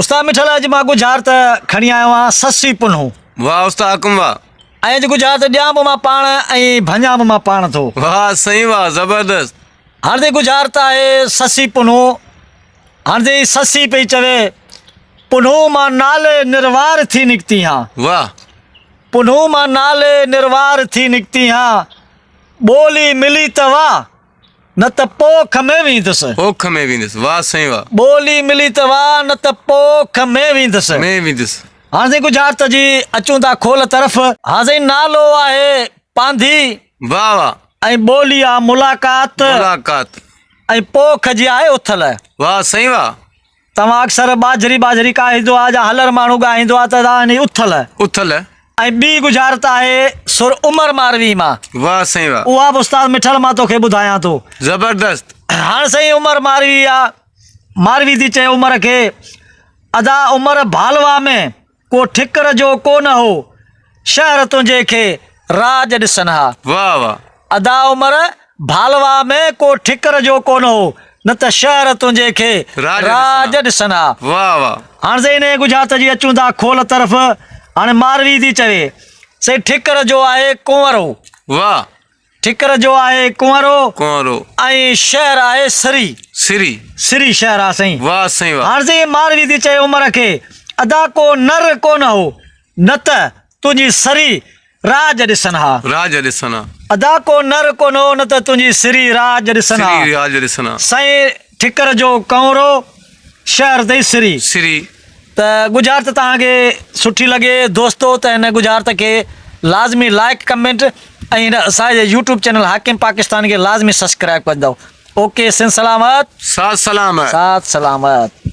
استاد مٺل اڄ مان ڳجهارت کڻي آيو آهيان سسي پنهون. واه استاد حڪم واه. ۽ اڄ ڳجهارت ڏيان به مان پاڻ ۽ ڀڃان به مان پاڻ ٿو. واه سائين واه زبردست. هاڻ جي ڳجهارت آهي سسي پنهون هاڻ جي سسي پئي چوي پنهون مان نالي نروار ٿي نڪتي هان. واه. پنهون مان نالي نروار ٿي نڪتي هان ٻولي ملي ته واه. نه ته پوک ۾ ويندس. پوک ۾ ويندس. واه سائين واه. ٻولي ملي ته واه نه ته پوک ۾ ويندس. ۾ ويندس. هاڻ سائين ڳجهارت جي اچون ٿا کول طرف. ها سائين نالو آهي پانڌي. واه واه. ۽ ٻولي آ ملاقات. ملاقات. ۽ پوک جي آهي اٿل. واه سائين واه. توهان اڪثر ٻاجهري ٻاجهري ڪاهيندو آ جا هلر ماڻهو ڳائيندو آ ته يعني اٿل. اٿل. ۽ ٻي ڳجهارت آهي سر عمر ماروي مان. واه سائين واه. اها به استاد مٺل مان توکي ٻڌايان ٿو. زبردست. هاڻ سائين عمر ماروي آ ماروي ٿي چئي عمر کي ادا عمر ڀالوا ۾ ڪو ٺڪر جو ڪو نه هو، شهر تنهنجي کي راڄ ڏسن ها. واه واه. ادا عمر ڀالوا ۾ ڪو ٺڪر جو ڪو نه هو، نه ته شهر تنهنجي کي راڄ ڏسن ها. واه واه. هاڻ سائين انهيء ڳجهارت جي اچون ٿا کول طرف. هاڻي ماروي ٿي چوي، سائين ٺڪر جو آهي ڪنورو. واه. ٺڪر جو آهي ڪنورو. ڪنورو. ۽ شهر آهي سري. سري. سري شهر آ سائين. واه سائين واه. هاڻ سائين ماروي ٿي چئي عمر کي، ادا ڪو نر ڪونه هو، نه ته تنهنجي سري راڄ ڏسن ها. راڄ ڏسن ها. ادا ڪو نر ڪونه هو، نه ته تنهنجي سري راڄ ڏسن ها. سري راڄ ڏسن ها. سائين ٺڪر جو ڪنورو، شهر اٿئي سري. سري. ته ڳجهارت توهان کي سٺي لڳي دوستو ته هن ڳجهارت کي لازمي لائڪ ڪمينٽ ۽ هن اسان جي يوٽيوب چينل حاڪم پاڪستان کي لازمي سسڪرائب ڪندو اوڪي سنڌ سلامت ساٿ سلامت. ساٿ سلامت.